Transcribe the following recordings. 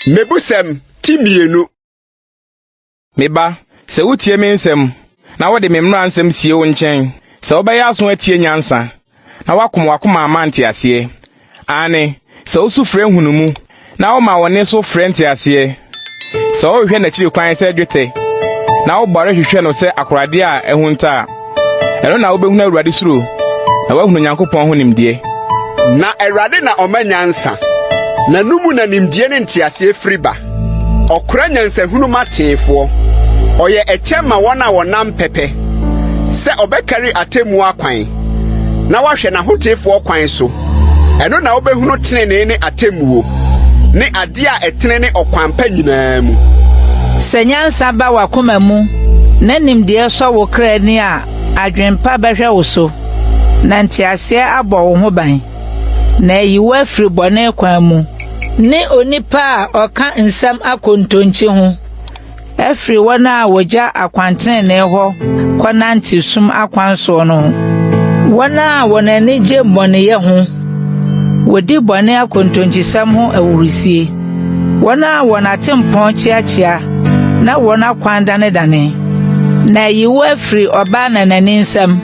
Mmebusɛm ti mmienu. Me ba, sɛ wutie me nsɛm, na wode me mmara nsɛm sie wo nkyɛn, sɛ wobɛyɛ aso atie nyansa, na woakom w'akoma ama nteaseɛ, aane, sɛ wosu frɛ nhunumu, na woma wo nne so frɛ nteaseɛ, sɛ wohwehwɛ n'akyiri kwan sɛ dwetɛ, na wobɔre hwehwɛ no sɛ akoradeɛ a ahunta a, ɛno na wobɛhunu Awurade suro, na woahunu Onyankopɔn ho nimdeɛ. Na Awurade na ɔma nyansa, na no mu na nimdeɛ ne nteaseɛ firi ba. Ɔkora nyansahunu ma teefoɔ, ɔyɛ ɛkyɛm ma wɔn a wɔnam pɛpɛ, sɛ ɔbɛkari atemmuo akwan, na wahwɛ n'ahoteefoɔ kwan so. Ɛno na wobɛhunu tenenee ne atemmuo, ne adeɛ a ɛtene ne ɔkwan pa nyinaa mu. Sɛ nyansa ba w'akoma mu, na nimdeɛ sɔ wo kra ani a, adwempa bɛhwɛ wo so, na nteaseɛ abɔ wo ho ban, na ayi wo afiri bɔne kwan mu, ne onipa a ɔka nsɛm akontonkyi ho, afiri wɔn a wɔgya akwantenenee hɔ kɔnante sum akwan soɔ no ho. Wɔn a wɔn ani gye bɔneyɛ ho, wɔdi bɔne akontonkyisɛm ho awurusie. Wɔn a wɔn atempɔn kyeakyea na wɔn akwan danedane. Na ayi wo afiri ɔbaa nanani nsam,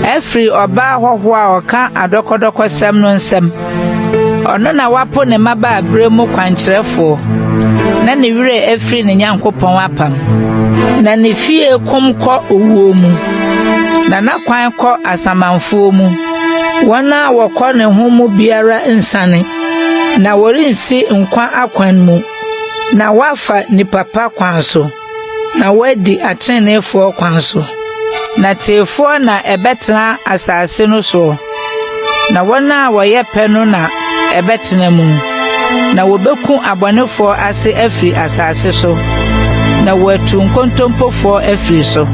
afiri ɔbaa hɔhoɔ a ɔka adɔkɔdɔkɔsɛm no nsam. Ɔno na wapo ne mmabaaberɛ mu kwankyerɛfoɔ, na ne werɛ afiri ne Nyankopɔn apam. Na ne fie kom kɔ owuo mu, na n'akwan kɔ asamanfoɔ mu. Wɔn a wɔkɔ ne ho mu biara nsane, na wɔrensi nkwa akwan mu, na wɔafa nnipa pa kwan so, na wɔadi atreneefoɔ kwan so. Na teefoɔ na ɛbɛtena asase no soɔ, na wɔn a wɔyɛ pɛ no na ɛbɛtena mu. Na wobeku abɔnefoɔ ase afiri asase so, na wɔatu nkontompofoɔ afiri so.